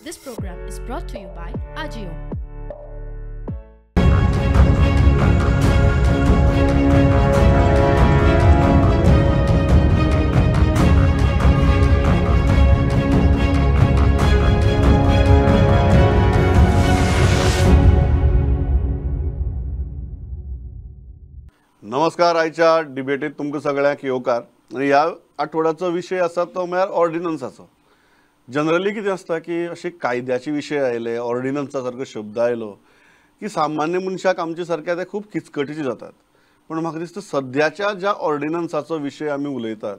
This program is brought to you by Ajio. नमस्कार, आयच्या डिबेटीत तुमकां सगळ्यांक येवकार. आनी ह्या आठवड्याचो विशय आसा तो म्हळ्यार ऑर्डिनन्साचो. जनरली कितें आसता की अशे कायद्याचे विशय आयले, ऑर्डिनन्सा सारको शब्द आयलो की सामान्य मनशाक आमचे सारके ते खूब किचकटीचे जातात. पूण म्हाका दिसता सद्याच्या ज्या ऑर्डिनन्साचो विशय आमी उलयतात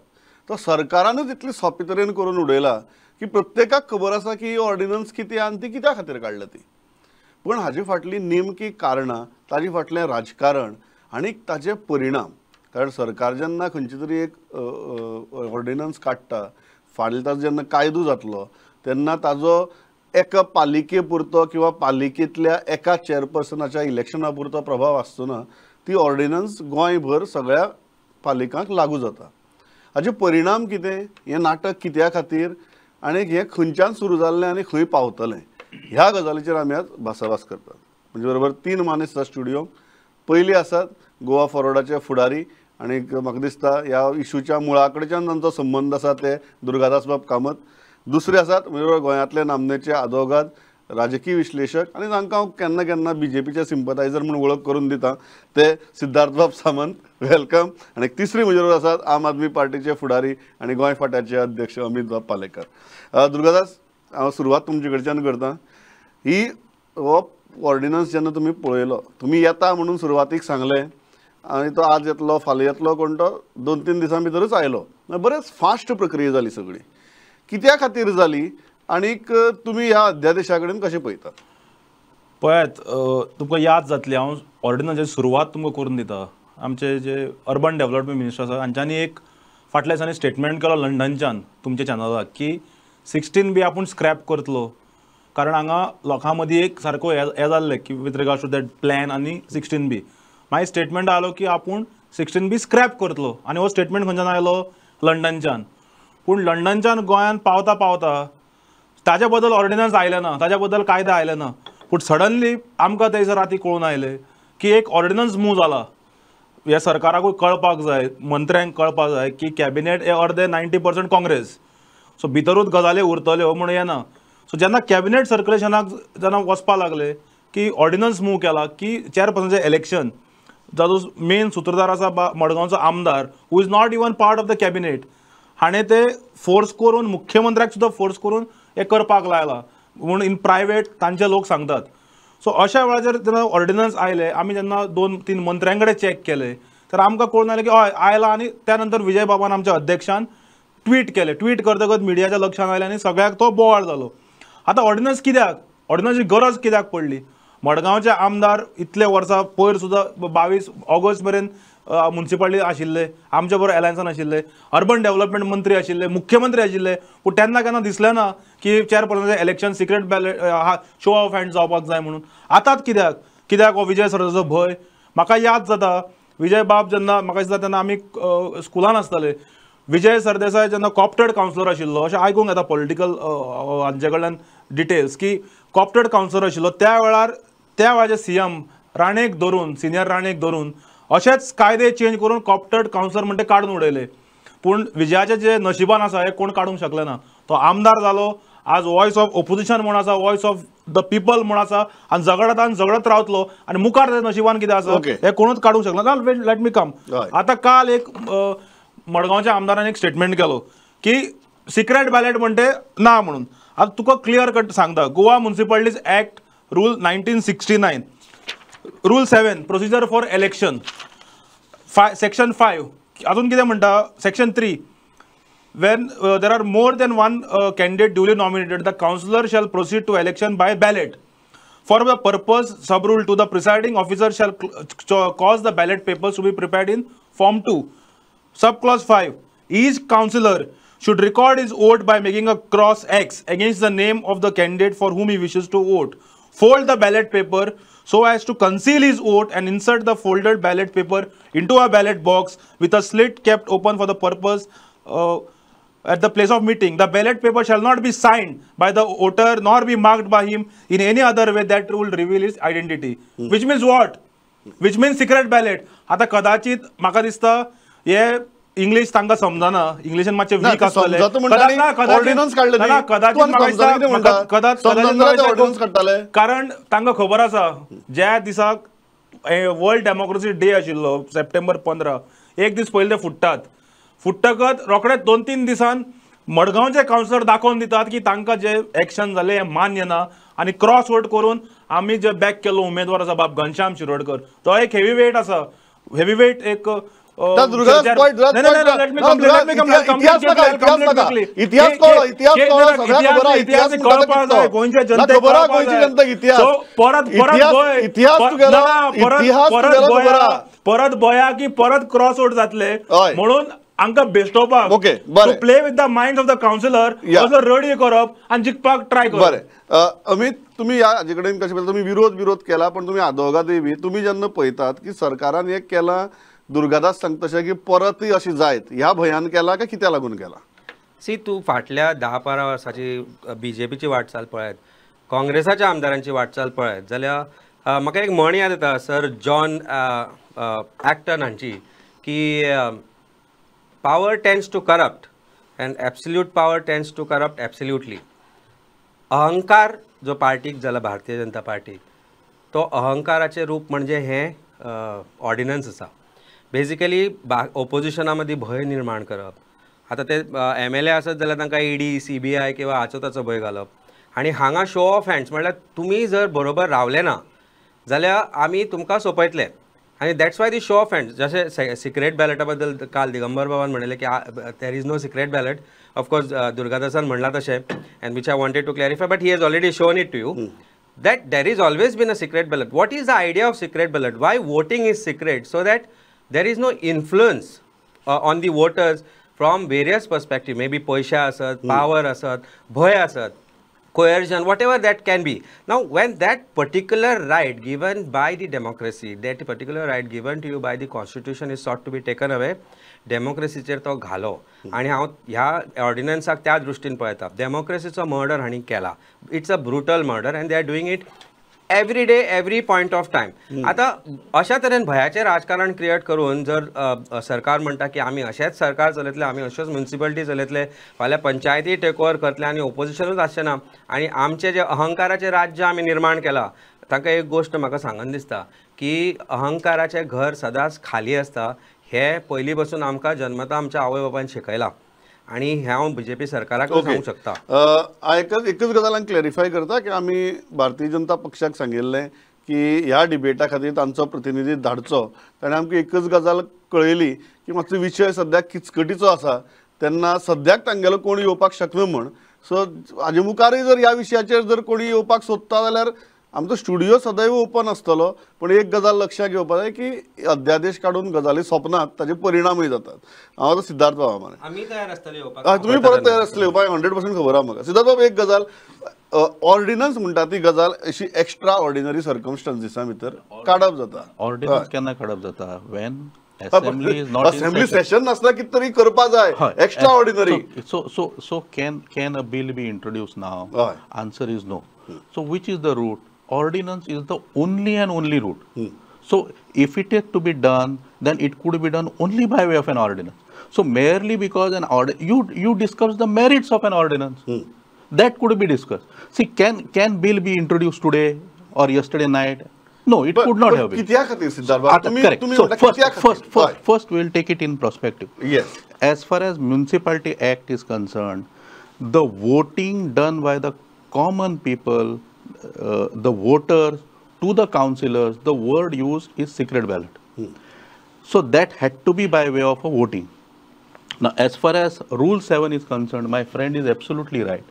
तो सरकारानूच इतले सोंपे तरेन करून उडयला की प्रत्येकाक खबर आसा की ही ऑर्डिनन्स कितें आनी ती कित्या खातीर काडल्या ती. पूण हाजे फाटली नेमकी कारणां, ताजे फाटलें राजकारण आनी ताजे परिणाम. कारण सरकार जेन्ना खंयची तरी एक ऑर्डिनन्स काडटा, फाल्यां ताजो जेन्ना कायदो जातलो तेन्ना ताजो एका पालिके पुरतो किंवा पालिकेंतल्या एका चेअरपर्सनाच्या इलेक्शना पुरतो प्रभाव आसचो ना. ती ऑर्डिनन्स गोंयभर सगळ्या पालिकांक लागू जाता. हाजे परिणाम कितें, हें नाटक कित्या खातीर आनी हें खंयच्यान सुरू जाल्लें आनी खंय पावतलें, ह्या गजालीचेर आमी आज भासाभास करतात. म्हणजे बरोबर तीन मानेस्त आसा स्टुडियोंत. पयली आसात गोवा फॉरवर्डाचे फुडारी आनी म्हाका दिसता ह्या इशूच्या मुळा कडच्यान तांचो संबंद आसा ते दुर्गादास बाब कामत. दुसरे आसात म्हणजे गोंयांतले नामनेचे आदवोगाद, राजकीय विश्लेशक आनी तांकां हांव केन्ना केन्ना बीजेपीचे सिंपथायझर म्हूण वळख करून दिता ते सिद्धार्थ बाब सामंत, welcome. आनी तिसरी म्हजे बरोबर आसात आम आदमी पार्टीचे फुडारी आनी गोंय फांट्याचे अध्यक्ष अमीत बाब पालेकर. दुर्गादास, हांव सुरवात तुमचे कडच्यान करता. ही हो ऑर्डिनन्स जेन्ना तुमी पळयलो, तुमी येता म्हणून सुरवातीक सांगलें आनी तो आज येतलो फाल्यां येतलो, कोण तो 2-3 दिसां भितरूच आयलो. बरेच फास्ट प्रक्रिया जाली सगळी. कित्या खातीर जाली आनीक तुमी ह्या अध्यादेशा कडेन कशें पळयतात? पळयात, तुमकां याद जातली, हांव ऑर्डिनन्साची सुरवात तुमकां करून दिता. आमचे जे अर्बन डेव्हलपमेंट मिनिस्टर आसा हांच्यांनी एक फाटल्या दिसांनी स्टेटमेंट केलो लंडनच्यान तुमच्या चॅनलाक की 16B आपूण स्क्रॅप करतलो, कारण हांगा लोकां मदीं एक सारको हें जाल्लें की with regards to that plan आनी 16B. मागीर स्टेटमेंट आयलो की आपूण 16B scrap करतलो आनी हो स्टेटमेंट खंयच्यान आयलो? लंडनच्यान. पूण लंडनच्यान गोंयांत पावता पावता ताज्या बद्दल ऑर्डिनन्स आयलें ना, ताज्या बद्दल कायदे आयले ना. पूण सडनली आमकां ते दिसा राती कळून आयलें की एक ऑर्डिनन्स मूव जाला. ह्या सरकाराकूय कळपाक जाय, मंत्र्यांक कळपाक जाय की कॅबिनेट हे अर्दे 90% काँग्रेस, सो भितरूच गजाली उरतल्यो म्हूण येना. सो जेन्ना कॅबिनेट सर्क्युलेशनाक जेन्ना वचपाक लागले की ऑर्डिनन्स मूव केला की चेअरपर्सनाचें इलेक्शन, जाजो मेन सुत्रधार आसा मडगांवचो आमदार who is not even part of the cabinet, हाणें ते फोर्स करून मुख्यमंत्र्याक सुद्दां फोर्स करून हें करपाक लायलां म्हूण इन प्रायवेट तांचे लोक सांगतात. सो अशा वेळाचेर जेन्ना ऑर्डिनन्स आयले, आमी जेन्ना 2-3 मंत्र्यां कडेन चॅक केले तर आमकां कळून आयलें की हय आयला. आनी त्या नंतर विजय बाबान आमच्या अध्यक्षान ट्वीट केलें. ट्वीट करतकच मिडियाच्या लक्षांत आयलें आनी सगळ्याक तो बोवाळ जालो. आतां ऑर्डिनन्स कित्याक, ऑर्डिनन्सची गरज कित्याक पडली? मडगांवचे आमदार इतले वर्सां पयर सुद्दां 22 ऑगस्ट मेरेन मुन्सिपालिटी आशिल्ले, आमच्या बरोबर एलायन्सान आशिल्ले, अर्बन डेव्हलपमेंट मंत्री आशिल्ले, मुख्यमंत्री आशिल्ले, पूण तेन्ना केन्ना दिसलें ना की चेअरपर्सनाचें election secret ballot show of hand जावपाक जाय म्हणून. आतांच कित्याक कित्याक हो विजय सरदेसाचो भंय? म्हाका याद जाता विजय बाब जेन्ना, म्हाका दिसता तेन्ना आमी स्कुलान आसताले, विजय सरदेसाय जेन्ना कॉप्टेड कावन्सिलर आशिल्लो, अशें आयकूंक येता पॉलिटिकल हांचे कडल्यान डिटेल्स की कॉप्टेड कावन्सिलर आशिल्लो त्या वेळार, त्या वेळाचे सीएम राणेक धरून, सिनियर राणेक धरून अशेच कायदे चेंज करून कॉप्टेड कावन्सिलर म्हणटे काडून उडयले. पूण विजयाचे जे नशिबान आसा हें कोण काडूंक शकले ना. तो आमदार जालो, आज वॉयस ऑफ ओपोजिशन म्हूण आसा, वॉयस ऑफ the people म्हूण आसा आनी झगडत आनी झगडत रावतलो आनी मुखार ताच्या नशिबान कितें आसा हें कोणूच काडूंक शकना. Let me come. आतां काल एक मडगांवच्या आमदारान एक स्टेटमेंट केलो की सिक्रेट बॅलेट म्हणटे ना म्हणून. आतां तुका क्लियर कट सांगता, Goa municipalities act rule 1969 rule 7 procedure for election section 5 अजून कितें म्हणटा, section 3 when there are more than one candidate duly nominated the councillor shall proceed to election by ballot. For the purpose sub rule 2 the presiding officer shall cause the ballot papers to be prepared in form 2. Sub clause 5 each councillor should record his vote by making a cross X against the name of the candidate for whom he wishes to vote. Fold the ballot paper so as to conceal his vote and insert the folded ballot paper into a ballot box with a slit kept open for the purpose. at the place of meeting, the ballot paper shall not be signed by the voter nor be marked by him in any other way that will reveal his identity. Which means what? Which means secret ballot. आता कदाचित म्हाका दिसता हे English तांकां समजना, इंग्लिशान मातशें week आसतलें. कदाचित कारण तांकां खबर आसा ज्या दिसाक वर्ल्ड डेमोक्रेसी डे आशिल्लो सप्टेंबर 15, एक दीस पयलीं ते फुट्टात, फुट्टकच रोखडेच 2-3 दिसान मडगांवचे कावन्सिलर दाखोवन दितात की तांकां जे एक्शन जालें हें मान्य ना आनी क्रॉस वोट करून आमी जे बॅक केल्लो उमेदवार आसा बाब घनश्याम शिरोडकर, तो एक हेवी वेट आसा, हेवी वेट एक परत बया की परत क्रॉस वोट जातले म्हणून आमकां बेस्टोवपाक to play with the mind of the councillor असो रडी करप आनी जिखपाक ट्राय करप. बरें अमित, तुमी ह्या हाजे कडेन कशें तुमी विरोध केला, पण तुमी आदोगादय बी तुमी जेन्ना पळयतात की सरकारान हें केलां, दुर्गादास सांगता तशें की परतय अशें जायत ह्या भंयान केला काय कित्याक लागून केला? सी, तूं फाटल्या 10-12 वर्सांची बीजेपीची वाटचाल पळयत, काँग्रेसाच्या आमदारांची वाटचाल पळयत जाल्यार म्हाका एक म्हण याद येता सर जॉन ॲक्टन हांची की power tends to corrupt and absolute power tends to corrupt absolutely. अहंकार जो पार्टीक जाला भारतीय जनता पार्टीक, तो अहंकाराचें रूप म्हणजे हें ऑर्डिनन्स आसा. बेजिकली ओपोजिशना मदीं भंय निर्माण करप. आतां ते MLA आसत जाल्यार तांकां ED, CBI किंवा हाचो ताचो भंय घालप आनी हांगा शो ऑफ हँड्स म्हणल्यार तुमी जर बरोबर रावले ना जाल्यार आमी तुमकां सोंपयतले. आनी that's why the show of hands. जशें सिक्रेट बॅलटा बद्दल काल दिगंबर बाबान म्हणलें की there is no secret ballot. Of course दुर्गादासान म्हणलां तशें, and which I wanted to clarify, but he has already shown it to you that there is always been a secret ballot. What is the idea of secret ballot? Why voting is secret? So that there is no influence on the voters from various perspective, maybe पयशे आसत, power आसत, भंय आसत, coercion, whatever that can be. Now, when that particular right given by the democracy, that particular right given to you by the constitution is sought to be taken away, डेमोक्रेसीचेर तो घालो. आनी हांव ह्या ऑर्डिनन्साक त्या दृश्टीन पळयता. डेमोक्रेसीचो मर्डर हांणी केला. It's a brutal murder and they are doing it every day, every point of time. आतां अशा तरेन भंयाचें राजकारण क्रिएट करून जर सरकार म्हणटा की आमी अशेंच सरकार चलयतले, आमी अश्योच म्युनिसिपालिटी चलयतले, फाल्यां पंचायती टेक ओवर करतले आनी ओपोजिशनूच आसचें ना आनी आमचें जें अहंकाराचें राज्य आमी निर्माण केलां, तांकां एक गोश्ट म्हाका सांगन दिसता की अहंकाराचें घर सदांच खाली आसता. हें पयलीं पासून आमकां जन्मता आमच्या आवय बापायन शिकयलां आनी हें हांव बीजेपी सरकाराक सांगूंक शकता. एकच गजाल हांव क्लॅरिफाय करता की आमी भारतीय जनता पक्षाक सांगिल्लें की ह्या डिबेटा खातीर तांचो प्रतिनिधी धाडचो. ताणें आमकां एकच गजाल कळयली की मातसो विशय सद्याक किचकटीचो आसा, तेन्ना सद्याक तांगेलो कोण येवपाक शकना म्हण. सो हाजे मुखारय जर ह्या विशयाचेर जर कोणी येवपाक सोदता जाल्यार आमचो स्टुडियो सदैव ओपन आसतलो. पण एक गजाल लक्षात घेवपाक जाय की अध्यादेश काडून गजाली सोंपनात, ताजे परिणामूय जातात. हांव आतां सिद्धार्थ बाबा मरे, आमी तयार आसतले येवपाक, तुमी परत तयार आसतले येवपाक, 100% खबर आहा म्हाका. सिद्धार्थ बाब, एक गजाल ऑर्डिनन्स म्हणटा ती गजाल अशी एक्स्ट्रा ऑर्डिनरी सर्कमस्टन्सीसा भितर काडप जाता. ऑर्डिनन्स केन्ना काडप जाता? When assembly is not assembly session नासता कितें तरी करपा जाय extra ordinary. So so so can can a bill be introduce now? Answer is no. So which is the route? Ordinance is the only and only route. So if it is to be done, then it could be done only by way of an ordinance. So merely because an you discuss the merits of an ordinance, that could be discussed. See, can bill be introduced today or yesterday night? No, it could not have been. Correct. So first we will take it in perspective. Yes. As far as Municipality Act is concerned, the voting done by the common people, the voters to the councillors, the word used is secret ballot. So that had to be by way of a voting. Now, as far as Rule 7 is concerned, my friend is absolutely right.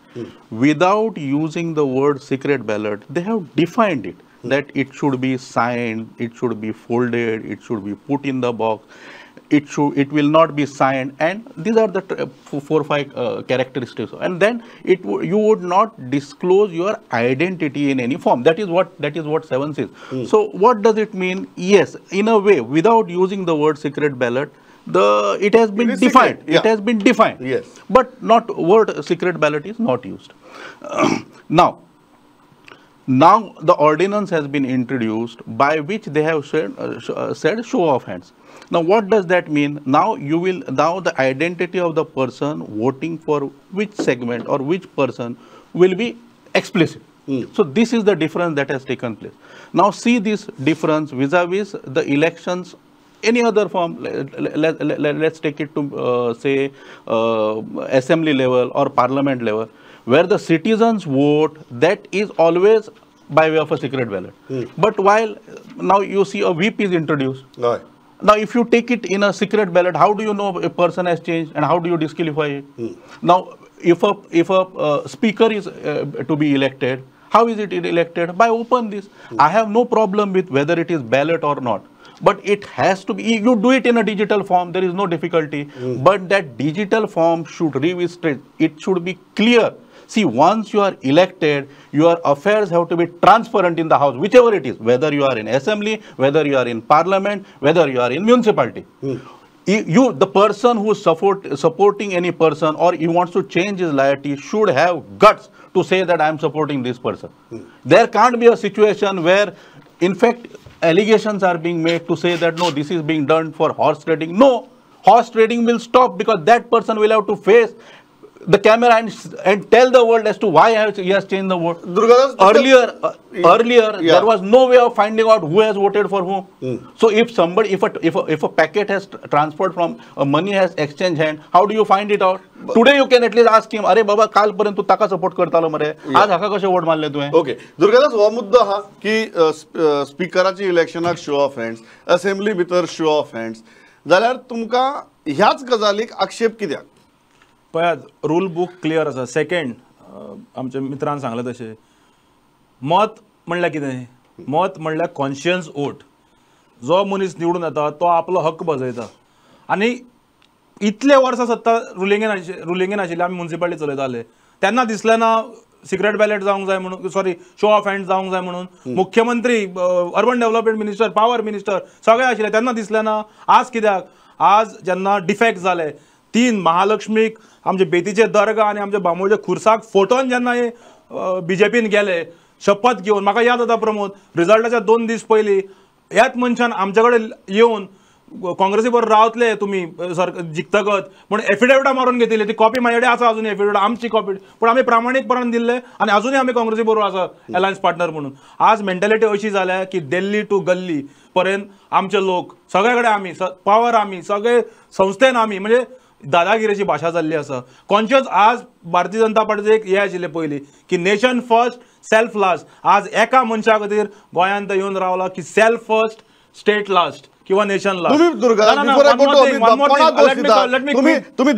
Without using the word secret ballot, they have defined it, that it should be signed, it should be folded, it should be put in the box, it will not be signed, and these are the 4 or 5 characteristics. And then you would not disclose your identity in any form. That is what 7 says. So what does it mean? Yes, in a way, without using the word secret ballot, it has been defined. Yeah. It has been defined. Yes. But not word secret ballot is not used. Now the ordinance has been introduced by which they have said show of hands. Now what does that mean? Now the identity of the person voting for which segment or which person will be explicit. So this is the difference that has taken place. Now see this difference vis-a-vis the elections, any other form, let's take it to say assembly level or parliament level, where the citizens vote, that is always by way of a secret ballot. But while now you see a whip is introduced. Right. Now if you take it in a secret ballot, how do you know a person has changed and how do you disqualify it? Now if a speaker is to be elected, how is it elected? By open this. I have no problem with whether it is ballot or not. But it has to be, you do it in a digital form, there is no difficulty. But that digital form should revisit, it should be clear. See, once you are elected, your affairs have to be transparent in the house, whichever it is, whether you are in assembly, whether you are in parliament, whether you are in municipality. You, the person who is supporting any person or he wants to change his loyalty should have guts to say that I am supporting this person. There can't be a situation where, in fact, allegations are being made to say that no, this is being done for horse trading. No, horse trading will stop because that person will have to face the camera and tell the world as to why he has changed the vote. Durgadas, earlier there was no way of finding out who has voted for whom. So if somebody, if a packet has transferred from money has exchanged hand, how do you find it out? Today you can at least ask him, "Arey baba, काल पर्यंत तू ताका support करतालो मरे, आज हाका कशें vote मारले तुवें?" ओके दुर्गादास, हो मुद्दो आहा की स्पिकराची इलेक्शनाक शो ऑफ हँड्स, असेंब्ली भितर शो ऑफ हँड्स, जाल्यार तुमकां ह्याच गजालीक आक्षेप कित्याक? पळयात, रूल बूक क्लियर आसा. सेकंड, आमच्या मित्रान सांगलें तशें मत म्हणल्यार कितें? मत म्हणल्यार कॉन्शियन्स वोट. जो मनीस निवडून येता तो आपलो हक्क बजयता. आनी इतले वर्सां सत्ता रुलिंगेन आशिल्ले, आमी मुन्सिपालिटी चलयताले तेन्ना दिसलें ना सिक्रेट बॅलेट जावंक जाय म्हणून, सॉरी शो ऑफ हँड जावंक जाय म्हणून. मुख्यमंत्री, urban development minister, power minister सगळे आशिल्ले तेन्ना दिसलें ना. आज कित्याक? आज जेन्ना डिफेक्ट जाले, तीन महालक्ष्मीक, आमचे बेतीचे दर्गा आनी आमच्या बांबोळचे खुर्साक फोटोन जेन्ना हे बीजेपीन गेले शपथ घेवन, म्हाका याद जाता प्रमोद, रिजल्टाच्या 2 दीस पयलीं ह्याच मनशान आमचे कडेन येवन काँग्रेसी बरोबर रावतले तुमी सर जिखतकच म्हूण एफिडेविटां मारून घेतिल्ली. ती कॉपी म्हाजे कडेन आसा अजून, एफिडेविट आमची कॉपी, पूण आमी प्रामाणीकपणान दिल्ले आनी अजुनूय आमी काँग्रेसी बरोबर आसा अलायन्स पार्टनर म्हणून. आज मेंटेलिटी अशी जाल्या की दिल्ली टू गल्ली पर्यंत आमचे लोक सगळे कडेन आमी पावर, आमी सगळे संस्थेन आमी, म्हणजे दादागिरीची भाशा जाल्ली आसा. कॉन्शियस आज भारतीय जनता पार्टीचे एक हें आशिल्लें पयलीं की नेशन फर्स्ट सेल्फ लास्ट. आज एका मनशा खातीर गोंयांत येवन रावला की सेल्फ फर्स्ट स्टेट लास्ट किंवा नेशन लास्ट. तुम्ही दिगंबर कामतीक दोश दितात, तुम्ही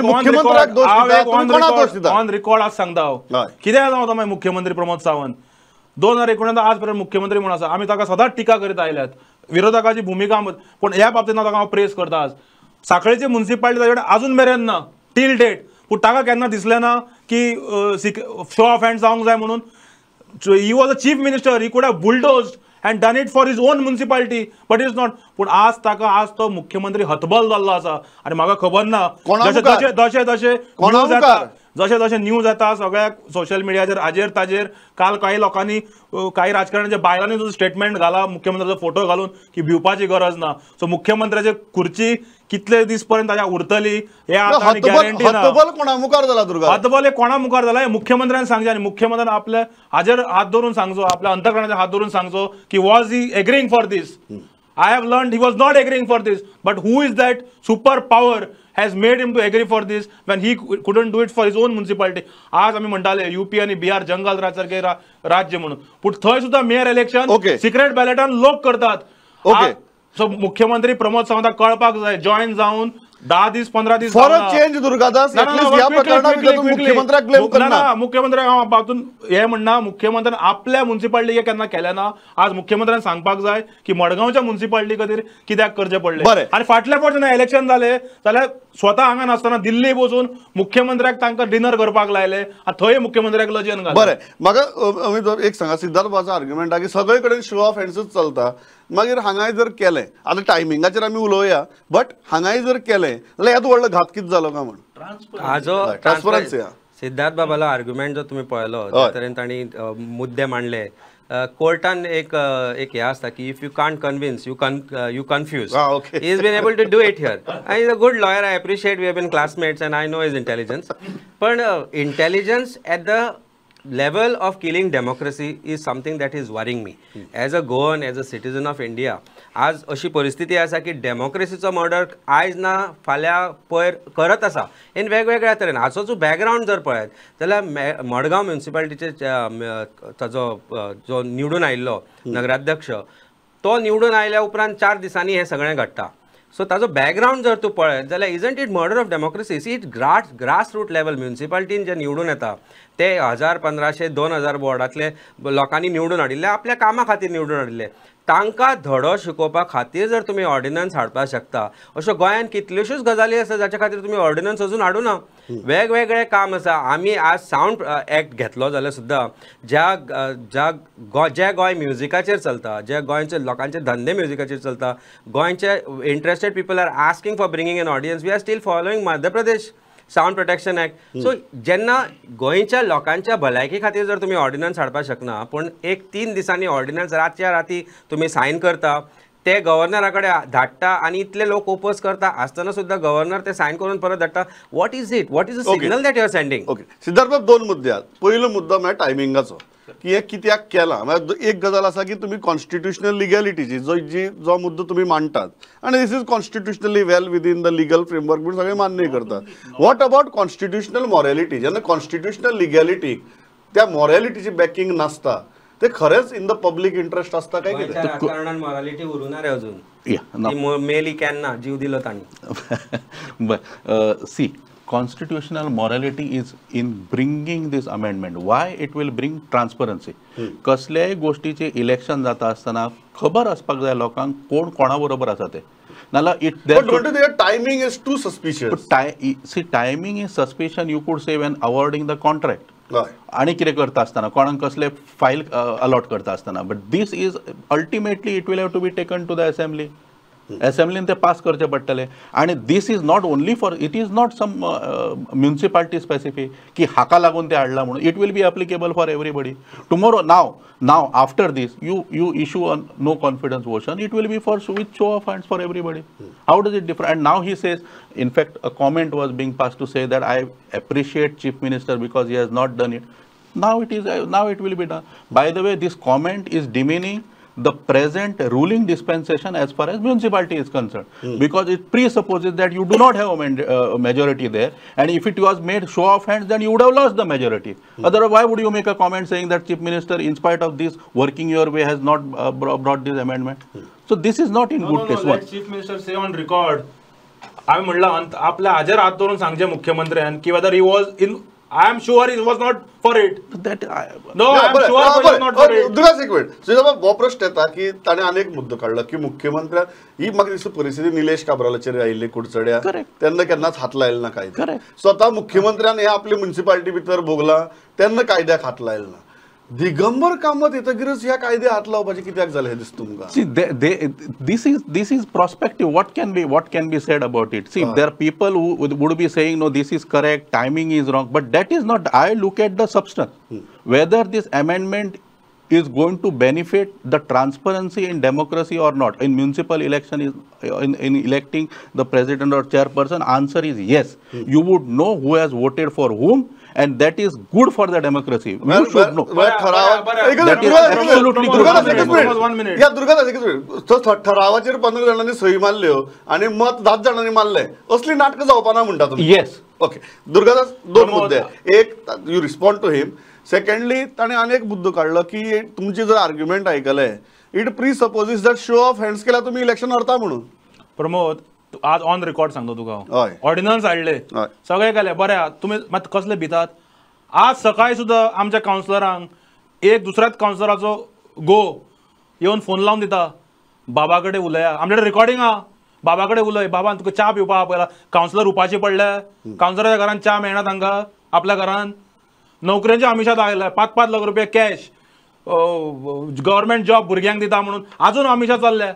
मुख्यमंत्र्याक दोश दितात, तुम्ही कोणाक दोश दितात? ऑन रिकॉर्ड आज सांगता हांव, कितें जावं आतां मागीर मुख्यमंत्री प्रमोद सावंत 2019 आज पर्यंत मुख्यमंत्री म्हणून आसा, आमी ताका सदांच टिका करीत आयल्यात, विरोधकाची भुमिका, पूण ह्या बाबतींत ताका हांव प्रेस करता. आज साखळेची मुन्सिपालिटी ताजे कडेन अजून मेरेन ना टील डेट, पूण ताका केन्ना दिसलें ना की शो ऑफ हँड जावंक जाय म्हणून. He was a chief minister, he could have bulldozed and done it for his own municipality, but is not. पूण आज ताका, आज तो मुख्यमंत्री हतबल जाल्लो आसा आनी म्हाका खबर ना जशे जशे जशे जशे जशे न्यूज येता सगळ्या सोशल मिडियाचेर हाजेर ताजेर, काल काही लोकांनी, काही राजकारणाच्या बायलांनी सुद्दां स्टेटमेंट घाला मुख्यमंत्र्याचो फोटो घालून की भिवपाची गरज ना. सो मुख्यमंत्र्याची खुर्ची कितले दीस पर्यंत ताच्या उरतली हे आतां गॅरंटी ना. हतबल कोणा मुखार जाला दुर्गा? हतबल हे कोणा मुखार जाला हे मुख्यमंत्र्यान सांगचें आनी मुख्यमंत्र्यान आपल्या हाजेर हात धरून सांगचो, आपल्या अंतकरणाचेर हात धरून सांगचो की was he agreeing for this? I have learned he was not agreeing for this, but who is that super power has made him to agree for this when he couldn't do it for his own municipality? आज आमी म्हणटाले UP आनी बिहार जंगल राज सारखे राज्य म्हणून, पूण थंय सुद्दां मेयर इलेक्शन सिक्रेट बॅलेटान लोक करतात. सो मुख्यमंत्री प्रमोद सावंताक कळपाक जाय, जॉईन जावन 10 दीस 15 दीस फॉर अ चेंज दुर्गादास, ह्या प्रकरणात मुख्यमंत्र्याक ब्लेम करना. मुख्यमंत्र्याक हांव बातून हें म्हणना, मुख्यमंत्र्यान आपल्या मुन्सिपालिटीक केन्ना केलें ना. आज मुख्यमंत्र्यान सांगपाक जाय की मडगांवच्या मुन्सिपालिटी खातीर कित्याक करचें पडलें. आनी फाटल्या फावट जेन्ना इलेक्शन जालें जाल्यार स्वता हांगा नासतना दिल्ली वचून मुख्यमंत्र्याक तांकां डिनर करपाक लायलें आनी थंय मुख्यमंत्र्याक लजेन घालें. बरें, म्हाका एक सांगा, सिद्धार्थ बाबाचो आर्ग्युमेंट की सगळे कडेन शो ऑफ हँड्सूच चलता, मागीर हांगाय जर केलें आतां टायमिंगाचेर आमी उलोवया बट हांगाय जर केलें जाल्यार ह्यात व्हडलो घात कितें जालो काय म्हण हाजो ट्रान्सपरन्सी. सिद्धार्थ बाबालो आर्ग्युमेंट जो तुमी पळयलो त्या तरेन तांणी मुद्दे मांडले. कोर्टान एक एक हें आसता की if you can't convince you you confuse. He is been able to do it here. I is a good lawyer, I appreciate, we have been classmates and I know his intelligence. पण intelligence at the level of killing democracy is something that is worrying me. As a Goan, as a citizen of India, आज अशी परिस्थिती आसा की डेमोक्रेसीचो murder आयज ना फाल्यां पयर करत आसा इन वेगवेगळ्या तरेन. हाचो जो बॅकग्रावंड जर पळयत जाल्यार मडगांव म्युनिसिपालिटीचे ताजो जो निवडून आयिल्लो नगराध्यक्ष तो निवडून आयल्या उपरांत 4 दिसांनी हें सगळें घडटा. सो ताजो बॅकग्रावंड जर तूं पळयत जाल्यार isn't it murder of democracy? See it grass root level म्युनिसिपालिटीन जे निवडून येता ते 1000, 1500, 2000 वॉर्डांतले लोकांनी निवडून हाडिल्ले, आपल्या कामा खातीर निवडून हाडिल्ले, तांकां धडो शिकोवपा खातीर जर तुमी ऑर्डिनन्स हाडपाक शकता. अश्यो गोंयांत कितल्योश्योच गजाली आसा जाच्या खातीर तुमी ऑर्डिनन्स अजून हाडूना. वेगवेगळे काम आसा. आमी आज सावंड एक्ट घेतलो जाल्यार सुद्दां ज्या ज्या जे गोंय म्युजिकाचेर चलता, जे गोंयचे लोकांचे धंदे म्युजिकाचेर चलता, गोंयचे interested people are asking for bringing an audience, we are still following Madhya Pradesh sound protection act. So जेन्ना गोंयच्या लोकांच्या भलायकी खातीर जर तुमी ऑर्डिनन्स हाडपाक शकना, पूण एक 3 दिसांनी ऑर्डिनन्स रातच्या राती तुमी सायन करता, ते गव्हर्नरा कडेन धाडटा आनी इतले लोक ओपोज करता आसतना सुद्दां गव्हर्नर ते सायन करून परत धाडटा. What is it? What is the signal that you are sending? Okay Siddharth बाब, 2 मुद्दे आहात. पयलो मुद्दो म्हळ्यार टायमिंगाचो की हें कित्याक केलां. म्हळ्यार एक गजाल आसा की तुमी कॉन्स्टिट्युशनल लिगॅलिटीची जो मुद्दो तुमी मांडटात आनी this is constitutionally well within the legal framework म्हूण सगळे मान्य करतात. What about constitutional morality? जेन्ना कॉन्स्टिट्युशनल लिगॅलिटी त्या मॉरॅलिटीची बॅकिंग नासता ते खरेंच इन the public interest आसता काय कितें? राजकारणान मॉरॅलिटी उरूना रे अजून, मेली केन्ना जीव दिलो तांणी. See, constitutional morality is in bringing this amendment. Why? It will bring transparency. कसल्याय गोष्टीचे इलेक्शन जाता आसतना खबर आसपाक जाय लोकांक कोण कोणा बरोबर आसा ते. नाल्यार it timing is too suspicious. See, timing is suspicion you could say when awarding the contract आनी कितें करता आसतना, कोणाक कसले फायल अलॉट करता आसतना. But this is ultimately it will have to be taken to the assembly. असेंब्लीन ते pass करचे पडटले. आनी this is not only for, it is not some municipality specific की हाका लागून ते हाडला म्हणून. It will be applicable for everybody tomorrow. Now after this you issue a no confidence motion, it will be for with show of hands for everybody. How does it differ? And now he says, in fact a comment was being pass to say that I appreciate chief minister because he has not done it. Now it is, now it will be done. By the way, this comment is demeaning the present ruling dispensation as far as municipality is concerned, because it presupposes that you do not have a majority there, and if it was made show of hands, then you would have lost the majority. Otherwise, why would you make a comment saying that chief minister, in spite of this working your way, has not brought this amendment? So this is not in good taste. Let chief minister say on record, हांवें म्हणलां आपल्या हाजेर हात दवरून सांगचें मुख्यमंत्र्यान की whether he was in, I am sure he was not for it. That no, I am sure he was not for it. Durga एक मिनिट. सो हो प्रश्न येता की ताणें आनी एक मुद्दो काडलो की मुख्यमंत्र्यान ही म्हाका दिसता परिस्थिती निलेश काब्रालाचेर आयिल्ली कुडचड्या, तेन्ना केन्नाच हात लायलो ना कायद्याक. स्वता मुख्यमंत्र्यान हे आपली म्युनिसिपालिटी भितर भोगलां तेन्ना कायद्याक हात लायलो ना. दिगंबर कामत येतकीरच ह्या कायद्याक हात लावपाचें कित्याक जालें हें दिसता तुमकां? See, this is prospective. What can be said about it? See, there are people who would be saying no, this is correct, timing is wrong, but that is not. I look at the substance, whether this amendment is going to benefit the transparency in democracy or not in municipal election, is in electing the president or chairperson. Answer is yes. You would know who has voted for whom, and that is good for the democracy. You should know. That is absolutely good. या दुर्गादास एकच minute. ठरावाचेर 15 जाणांनी सही मारल्यो आनी मत 10 जाणांनी मारले, असली नाटकां जावपा ना म्हणटा तुमी? येस. ओके दुर्गादास, 2 मुद्दे. एक, you respond to him. Secondly, ताणें आनी एक मुद्दो काडलो की तुमचे जर argument आयकले, it presupposes that show of hands केल्यार तुमी इलेक्शन हरता म्हणून. प्रमोद, आज ऑन रिकॉर्ड सांगता तुका हांव, ऑर्डिनन्स हाडले, सगळें केलें, बरें आहा, तुमी मात कसले भितात? आज सकाळी सुद्दां आमच्या कावन्सिलरांक एक दुसऱ्याच कावन्सिलराचो गो येवन फोन लावन दिता, बाबा कडेन उलया, आमचे कडेन रिकॉर्डिंग आहा, बाबा कडेन उलय, बाबान तुका च्या पिवपाक आपयला. कावन्सिलर उपाशी पडले, कावन्सिलराच्या घरान च्या मेळना तांकां, आपल्या घरान नोकऱ्यांच्या आमिशात आयल्या 5-5 लाख रुपया कॅश. गव्हर्मेंट जॉब भुरग्यांक दिता म्हणून अजून आमिशा चल्ल्या.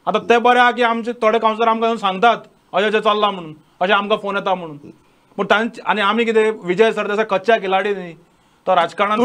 आतां ते बरें आहा की आमचे थोडे कावन्सिलर आमकां येवन सांगतात अशें अशें चल्लां म्हणून, अशें आमकां फोन येता म्हणून. पूण तांचे आनी आमी कितें विजय सरदेसाय कच्चा खिलाडी न्ही, तो राजकारणात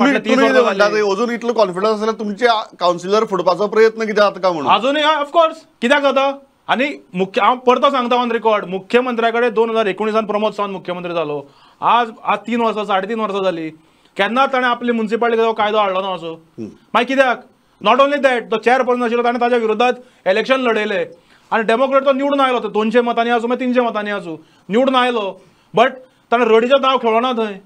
अजून इतलो कॉन्फिडन्स आसल्यार तुमचे कावन्सिलर फुडपाचो प्रयत्न कित्याक जाता म्हणून अजूनय ऑफकोर्स कित्याक जाता. आनी मुख्य हांव परतो सांगता ऑन रिकॉर्ड, मुख्यमंत्र्या कडेन 2019 प्रमोद सावंत मुख्यमंत्री जालो, आज आज 3 वर्सां 3.5 वर्सां जाली, केन्ना ताणें आपली म्युनिसिपालिटी कायदो हाडलो ना असो. मागीर कित्याक? Not only that, तो चेअरपर्सन आशिल्लो ताणें ताच्या विरोधात इलेक्शन लढयलें आनी डेमोक्रेट तो निवडून आयलो, तो 200 मतांनी आसूं मागीर 300 मतांनी आसूं निवडून आयलो, बट ताणें रडीचो दाव खेळ्ळो ना थंय.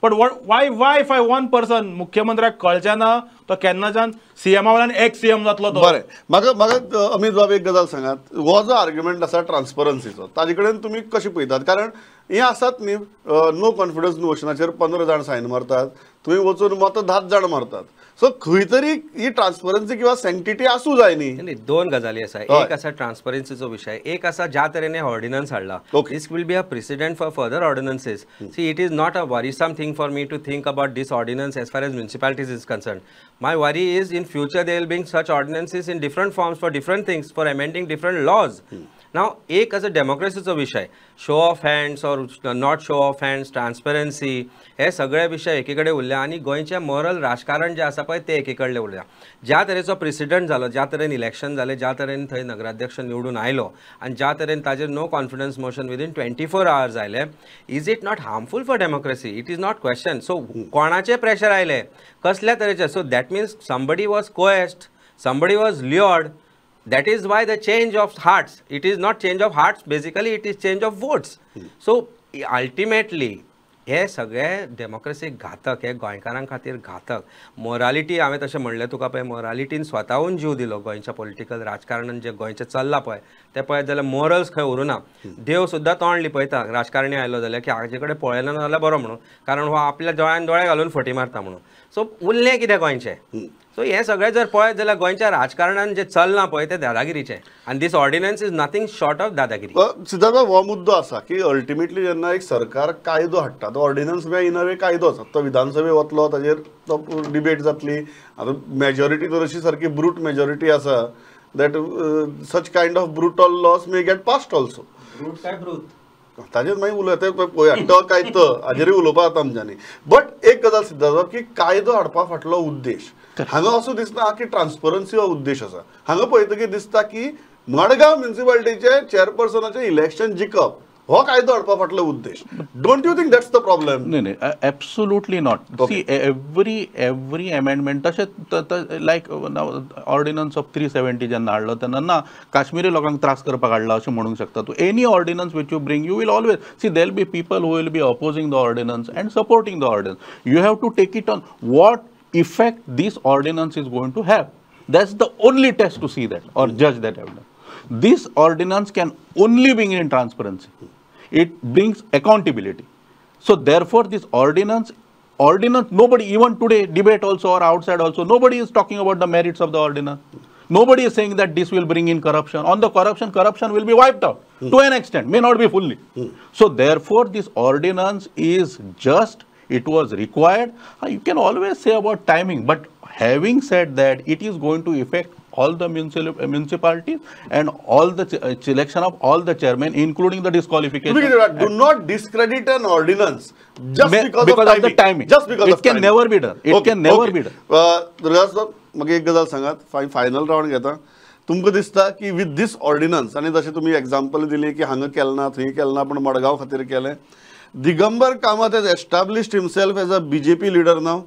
But why why if I one person मुख्यमंत्र्याक कळचें ना तो केन्नाच्यान सीएमा वयल्यान एक्स सीएम जातलो तो. बरें, म्हाका म्हाका अमीत बाब एक गजाल सांगात, हो जो आर्ग्युमेंट आसा ट्रान्सपरन्सीचो ताजे कडेन तुमी कशें पळयतात? कारण हें आसात न्ही नो कॉन्फिडन्स मोशनाचेर 15 जाण सायन मारतात, तुमी वचून मतां 10 जाण मारतात, सो खंय तरी ही ट्रान्सपरन्सी किंवा सँक्टिटी आसूं जाय न्ही. दोन गजाली आसा, एक आसा ट्रान्सपरन्सीचो विशय, एक आसा ज्या तरेन ऑर्डिनन्स हाडला, this will be a precedent for further ordinances. See, it is not a worrisome thing for me to think about this ordinance as far as municipalities is concern. My worry is in future they will bring such ordinances in different forms for different things, for amending different laws. Now एक असो डेमोक्रेसीचो विशय, show of hands or not show of hands, transparency, हे सगळे विशय एकी कडेन उरल्या आनी गोंयचें मॉरल राजकारण जें आसा पळय तें एकी कडलें उरल्या. ज्या तरेचो प्रेसिडंट जालो, ज्या तरेन इलेक्शन जालें, ज्या तरेन थंय नगराध्यक्ष निवडून आयलो आनी ज्या तरेन ताजेर no confidence motion within 24 hours आयलें, is it not harmful for democracy? It is not question. So कोणाचें प्रेशर आयलें, कसल्या तरेचें, so that means somebody was coerced, somebody was lured. That is why the change of hearts, it is not change of hearts, basically it is change of votes. So ultimately हे सगळे डेमोक्रेसीक घातक, हे गोंयकारां खातीर घातक. मोरालिटी हांवें तशें म्हणलें तुका पळय, मोरालिटीन स्वताहून जीव दिलो गोंयच्या पॉलिटिकल राजकारणान जें गोंयचें चल्लां पळय तें पळयत जाल्यार मोरल्स खंय उरुना. देव सुद्दां तोंड लिपयता राजकारणी आयलो जाल्यार की हाजे कडेन पळयना जाल्यार बरो म्हणून, कारण हो आपल्या दोळ्यान दोळे घालून फटी मारता म्हणून. सो उरलें कितें गोंयचें? सो हें सगळें जर पळयत जाल्यार गोंयच्या राजकारणान जें चल्लां पळय तें दादागिरीचें, आनी this ordinance is nothing short of दादागिरी. सिद्धार्थ, हो मुद्दो आसा की अल्टिमेटली जेन्ना एक सरकार कायदो हाडटा तो ऑर्डिनन्स म्हळ्यार इन अ वे कायदो आसा, तो विधानसभे वतलो, ताजेर तो डिबेट जातली. आतां मेजॉरिटी तर अशी सारकी ब्रूट मेजॉरिटी आसा that such kind of brutal laws may get passed also. Brute काय ब्रूट ताजेर मागीर उलयता पळोवया ट काय त हाजेरूय उलोवपा जाता आमच्यांनी. बट एक गजाल सिद्धार्थ की कायदो हाडपा फाटलो उद्देश हांगा असो दिसना की ट्रान्सपरन्सी हो उद्देश आसा. हांगा पळयतकीर दिसता की मडगांव म्युनिसिपालिटीचे चेअरपर्सनाचें इलेक्शन जिखप हो कायदो हाडपा फाटलो उद्देश. Don't you think that's the problem? न्ही न्ही, absolutely not. See, every amendment तशें लायक ऑर्डिनन्स ऑफ 370 जेन्ना हाडलो तेन्ना ना काश्मिरी लोकांक त्रास करपाक हाडला अशें म्हणूंक शकता तूं. Any ordinance which you bring, you will always see there will be people who will be opposing the ordinance and supporting the ordinance. You have to take it on what effect this ordinance is going to have. That's the only test to see that or judge that evidence. This ordinance can only bring in transparency. It brings accountability. So therefore this ordinance, nobody, even today debate also or outside also, nobody is talking about the merits of the ordinance. Nobody is saying that this will bring in corruption. On the corruption will be wiped out to an extent, may not be fully. So therefore this ordinance is just, it was required. You can always say about timing, but having said that, it is going to affect all the municipalities and all the selection of all the chairmen, including the disqualification. Do not discredit an ordinance just because of the timing. Just because it can never be done. It can never be done. Durgadas बाब, म्हाका एक गजाल सांगात, final round घेता. तुमकां दिसता की with this ordinance, आनी जशें तुमी एग्जाम्पल दिली की हांगा केलें ना थंय केलें ना, पूण मडगांव खातीर केलें, Digambar Kamat has established himself as a BJP leader now?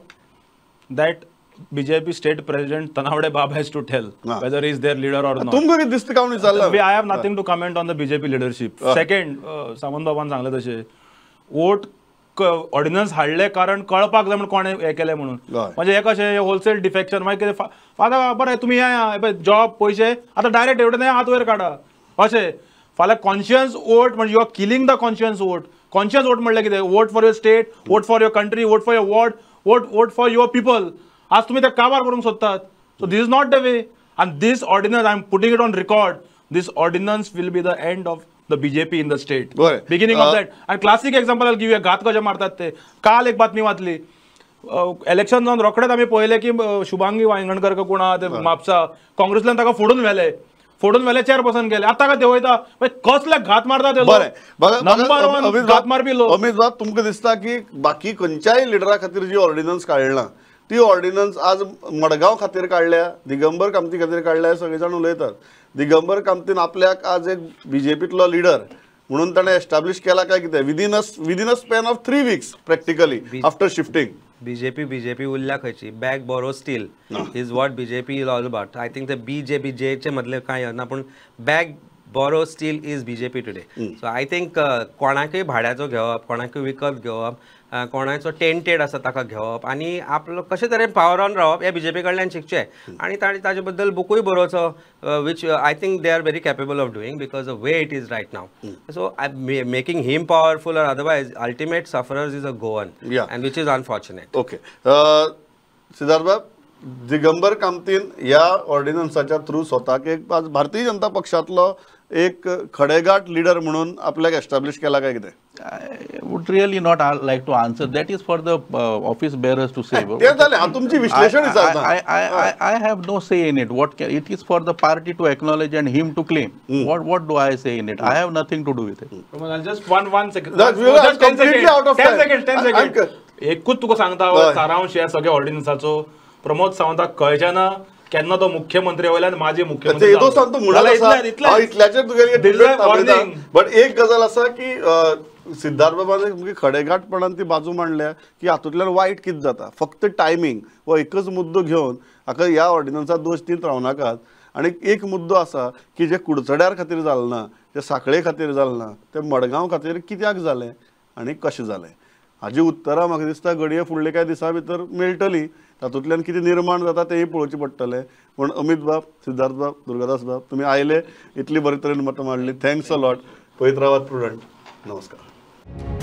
That BJP state president Tanavade Bab has to tell whether he is their leader or not. तुमकां कितें दिसता काय विचारलां? I have nothing to comment on the BJP leadership. Second, Sawant बाबान सांगलें तशें vote ordnance हाडले कारण कळपाक जाय म्हण कोणें हें केलें म्हणून. म्हणजे हें कशें होलसेल डिफेक्शन, मागीर कितें आतां बरें तुमी येया जॉब पयशे आतां डायरेक्ट एवढे हात वयर काडा अशें. फाल्यां कॉन्शियस वोट म्हणजे you are killing the conscious vote. Conscious vote म्हणल्यार कितें? Vote for your state, vote for your country, vote for your ward, vote for your people. आज तुम्ही ते काबार करूंक सोदतात. So this is not the way. And this ordinance, I am putting it on record, this ordinance will be the end of the BJP in the state. Beginning of that. And classic example I give you, घात कशे मारतात ते. काल एक बातमी वाचली, election जावन रोखडेच आमी पळयलें की शुभांगी वायंगणकर कोण आहा ते म्हापसा काँग्रेसल्यान ताका फोडून व्हेले चेअरपर्सन केले. आतां काय देंवयता कसले घात मारता ते. बरें, नंबर वन घात मारपी लोक. अमित बाब, तुमकां दिसता की बाकी खंयच्याय लिडरा खातीर जी ऑर्डिनन्स काडला ती ऑर्डिनन्स आज मडगांव खातीर काडल्या, दिगंबर कामती खातीर काडल्या, सगळे जाण उलयतात. दिगंबर कामतीन आपल्याक आज एक बीजेपीतलो लिडर म्हणून ताणें एस्टाब्लिश केला काय कितें within a span of 3 weeks practically after shifting. BJP उरल्या खंयची? Beg borrow steal is what BJP is all about. I think ते बीजेपी जेचे मदले कांय ना, पूण beg borrow steal is BJP today. So I think कोणाकूय भाड्याचो घेवप, कोणाकूय विकत घेवप, कोणाचो टेंटेड आसा ताका घेवप आनी आपलो कशे तरेन पावरान रावप हें बीजेपी कडल्यान शिकचें. आनी ताणें ताजे बद्दल बुकूय बरोवचो, which I think they are very capable of doing because the way it is right now. So making him powerful or otherwise, ultimate sufferers is a Goan, and which is unfortunate. Okay Siddharth बाब, दिगंबर कामतीन ह्या ऑर्डिनन्साच्या through स्वताक एक आज भारतीय जनता पक्षांतलो एक खडेगाठ leader म्हणून आपल्याक establish केला काय कितें? I would really not like to answer. That is for the office bearers to say. ते जालें, हांव तुमची विश्लेशण विचारता. I have no say in it. What can, it is for the party to acknowledge and him to claim. What do I say in it? I have nothing to do with it. Just one second. Just 10 seconds. Out of 10 seconds. 10 seconds. एकूच तुका सांगता सारांश ह्या सगळ्या ऑर्डिनन्साचो. प्रमोद सावंताक कळचें ना केन्ना तो मुख्यमंत्री वयल्यान माजी मुख्यमंत्री. इतल्याचेर तुगेली. बट एक गजाल आसा की सिद्धार्थ बाबान खडेगांठपणान ती बाजू मांडल्या की हातूंतल्यान वायट कितें जाता, फक्त टायमींग हो एकच मुद्दो घेवन हाका ह्या ऑर्डिनन्साक दोश दीत रावनाकात. आनी एक मुद्दो आसा की जे कुडचड्यार खातीर जालें ना, जे सांखळे खातीर जालें ना, ते मडगांव खातीर कित्याक जालें आनी कशें जालें हाजी उत्तरां म्हाका दिसता घडये फुडले कांय दिसां भितर मेळटली. तातूंतल्यान कितें निर्माण जाता तेंय पळोवचें पडटलें. पूण अमित बाब, सिद्धार्थ बाब, दुर्गादास बाब, तुमी आयले, इतली बरे तरेन मतां मांडली. Thanks a lot. पळयत रावात प्रुडंट. नमस्कार.